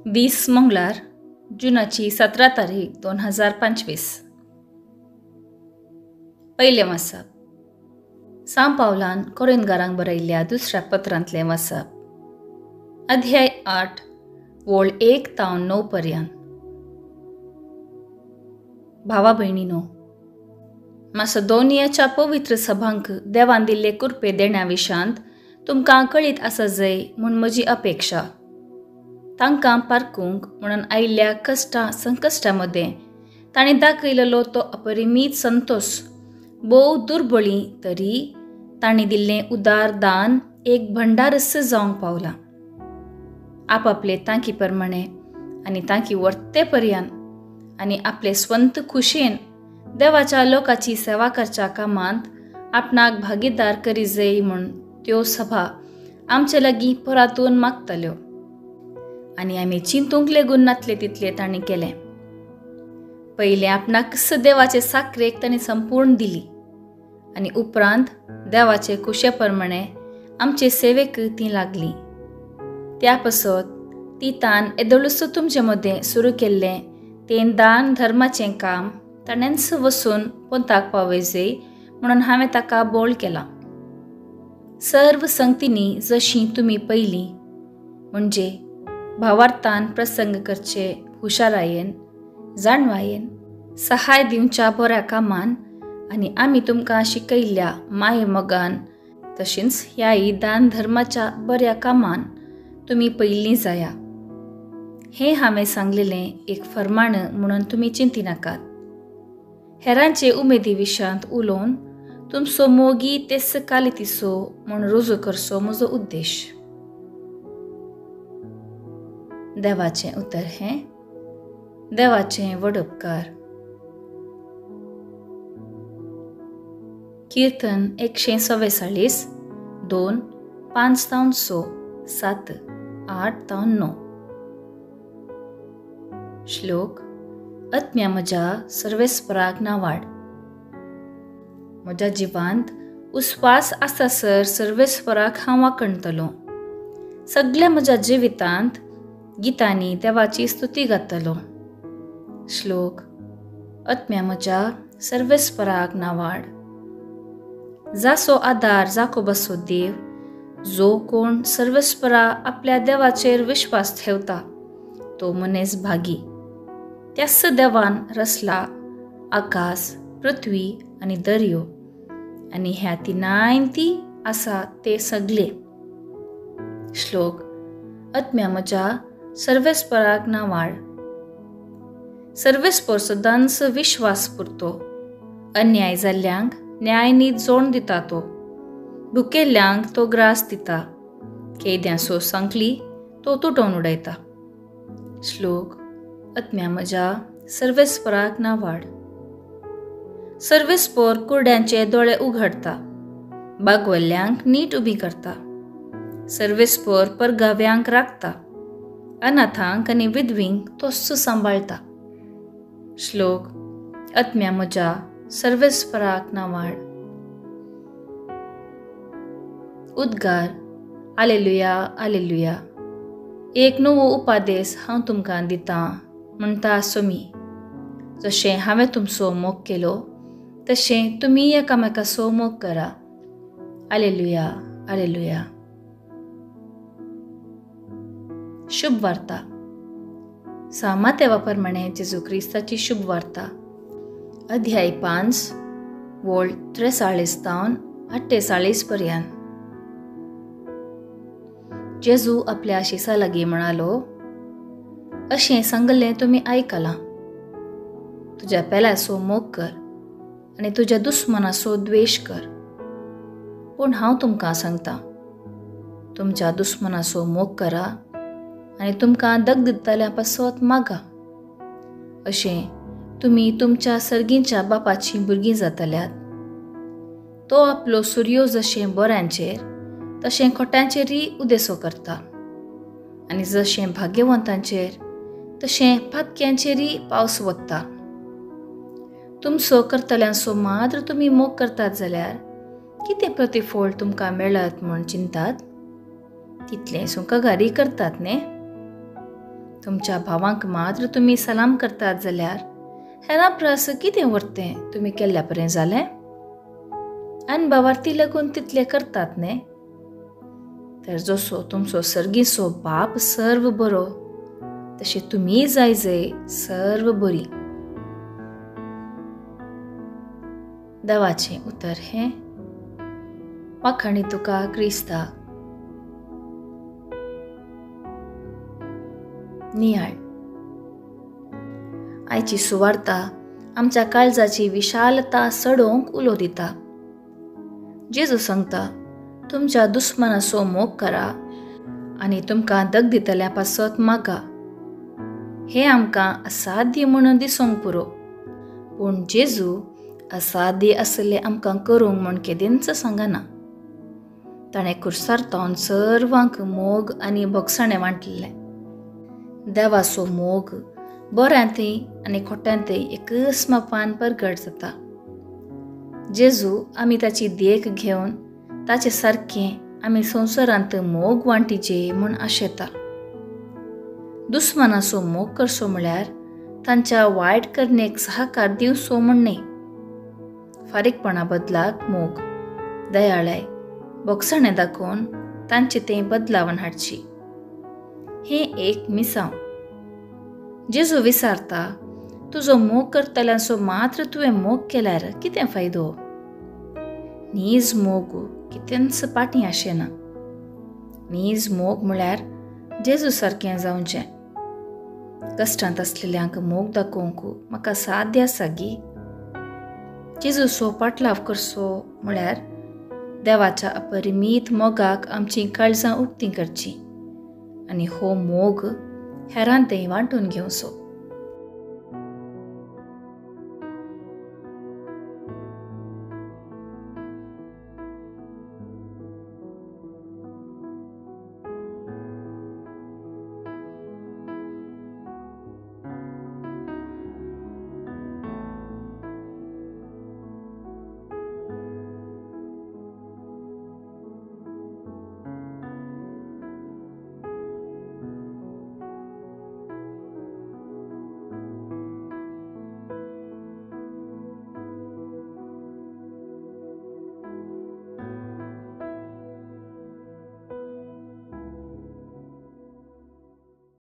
20 मंगळार जुनाची 17 तारीख 2025. पयलें वाचप. सांव पावलान कोरिंथकारांक बरयल्ल्या दुसऱ्या पत्रांतलें वाचप. अध्याय 8 वोळ 1 तावन 9 पर्यंत. भावा भयणीनो, मासेदोनियाच्या पवित्र सभांक देवान दिल्ले कुरपे देण्या विशांत तुमकां कळीत आसा जाय म्हूण म्हजी अपेक्षा. तांकां पारकूंक म्हणून आयिल्ल्या कश्टां संकश्टां मदें ताणें दाखयलेलो तो अपरिमीत संतोश भोव दुर्बळी तरी तांणी दिल्लें उदार दान एक भंडारस जावंक पावलां. आपापले तांकी प्रमाणे आनी तांकी वर्ते पर्यंत आनी आपले स्वंत खुशेन देवाच्या लोकाची सेवा करच्या कामांत आपणाक भागीदार करी जाय म्हूण त्यो सभा आमचे लागीं परातून मागताल्यो आनी आमी चिंतूंक लेगून नातले तितले तांणी केलें. पयलें आपणाक देवाचे साकरेक तांणी संपूर्ण दिली आनी उपरांत देवाचे कुशे प्रमाणे आमचे सेवेक ती लागली. त्या पासत ती तान एदोळूस तुमचे मदें सुरू केल्लें तें दान धर्माचें काम ताणेंच वसून पोंताक पावयजय म्हणून हांवें ताका बोळ केलां. सर्व संगतींनी जशी तुमी पयलीं म्हणजे भावार्थान प्रसंग करचे हुशारायेन, जाणवायेन, सहाय दिवच्या बऱ्या कामान आनी आमी तुमकां शिकयल्ल्या माये मोगान तशींच ह्याय दान धर्माच्या बऱ्या कामान तुमी पयलीं जाया. हें हांवें सांगलेलें एक फर्माण म्हणून तुमी चिंतिनाकात. हेरांचे उमेदी विशांत उलोवन तुमचो मोगी तेस कालितिसो म्हूण रुजू करचो म्हजो उद्देश. देवाचें उतर हें देवाचें व्हड उपकार. कीर्तन 144 2 5 6 7 8 9. श्लोक. आत्म्या म्हज्या सर्वेस्पराक नावाड. म्हज्या जिवांत उस्वास आसासर सर्वेस्पराक हांव वाखणतलो. सगल्या म्हज्या जिवितांत गितांनी देवाची स्तुती गातलो. श्लोक. आत्म्या म्हज्या सर्वेस्पराक नावाड. जासो आदार जाकोबाचो देव, जो कोण सर्वेस्परा आपल्या देवाचेर विश्वास ठेवता तो मनीस भागी. त्याच देवान रचला आकाश, पृथ्वी आनी दर्यो आनी ह्या तिनांय ती आसा ते सगळे. श्लोक. आत्म्या म्हज्या सर्वेस्पराक नावाड. सर्वेस्पर सदांच विश्वास पुरतो. अन्याय जाल्ल्यांक न्यायनीत जोड दिता तो. भुकेल्ल्यांक तो ग्रास दिता. कैद्यांसो सांकली तो तुटोवन उडयता. श्लोक. आत्म्या म्हज्या सर्वेस्पराक नावाड. सर्वेस्पर कुरड्यांचे दोळे उघडता, बागवल्ल्यांक नीट उबी करता. सर्वेस्पर परगाव्यांक राखता, अनाथांक आनी विधवींक तोच सांबाळटा. श्लोक. आत्म्या म्हज्या सर्वेस्पराक नावाड. उद्गार. आलेलुया, आलेलुया. एक नवो उपादेस हांव तुमकां दितां म्हणटा सोमी. जशें हांवें तुमचो मोग केलो तशें तुमी एकामेकाचो मोग करा. आलेलुया, आलेलुया. शुभ वार्ता. सामातेवा प्रमाणे जेजू क्रिस्ताची शुभ वार्ता. अध्याय 5 वोळ 43 तावन 48 पर्यंत. जेजू आपल्या शिसा लागीं म्हणालो, अशें सांगलें तुमी आयकलां, तुज्या पेल्याचो मोग कर आनी तुज्या दुस्मनाचो द्वेश कर. पूण हांव तुमकां सांगता, तुमच्या दुस्मनाचो मोग करा आनी तुमकां दग दितल्या पासत मागा. अशें तुमी तुमच्या सर्गींच्या बापाचीं भुरगीं जातल्यात. तो आपलो सुर्यो जशें बऱ्यांचेर तशें खोट्यांचेरय उदेसो करता आनी जशें भाग्यवंतांचेर तशें पातक्यांचेरय पावस वता. तुमचो करतल्यांचो मात्र तुमी मोग करतात जाल्यार कितें प्रतिफळ तुमकां मेळत म्हूण चिंतात? तितलें सुंकागारी करतात न्ही? तुमच्या भावांक मात्र तुमी सलाम करतात जाल्यार हेरां परस कितें वरतें तुमी केल्ल्या बरें जालें? आनी भावार्थी लागून तितलें करतात न्ही? तर जसो तुमचो सर्गीचो बाप सर्व बरो तशें तुमी जाय जय सर्व बरी. देवाचें उतर हें. वाखाणी तुका क्रिस्ता. नियाळ. आयची सुवार्ता आमच्या काळजाची विशालता सडोवंक उलो दिता. जेजू सांगता, तुमच्या दुस्मनाचो मोग करा आनी तुमकां दग दितल्या पासत मागा. हें आमकां असाध्य म्हणून दिसूंक पुरो, पूण जेजू असाध्य आसलें आमकां करूंक म्हूण केदींच सांगना. ताणें खुर्सार तावन सर्वांक मोग आनी भोगसाणें वांटलें. देवाचो मोग बऱ्यांतय आनी खोट्यांतय एकच मापान परगट जाता. जेजू आमी ताची देख घेवन ताचे सारकें आमी संवसारांत मोग वांटीचे म्हूण आशेता. दुस्मनाचो मोग करचो म्हळ्यार तांच्या वायट करणेक सहकार दिवचो म्हूण न्हय. फारीकपणा बदलाक मोग, दयाळाय, बोगसाणें दाखोवन तांचे तें बदलावन हाडची. हें एक मिसांव. जेजू विचारता, तुजो मोग करतल्यांचो मात्र तुवें मोग केल्यार कितें फायदो? नीज मोग कितेंच पाटी आशेना. नीज मोग म्हळ्यार जेजू सारकें जावचें. कश्टांत आसलेल्यांक मोग दाखोवंक म्हाका साध्य आसा गी? जेजूचो पाटलाव करचो म्हळ्यार देवाच्या अपरिमीत मोगाक आमचीं काळजां उक्तीं करचीं आनी हो मोग हेरांतय वांटून घेवचो.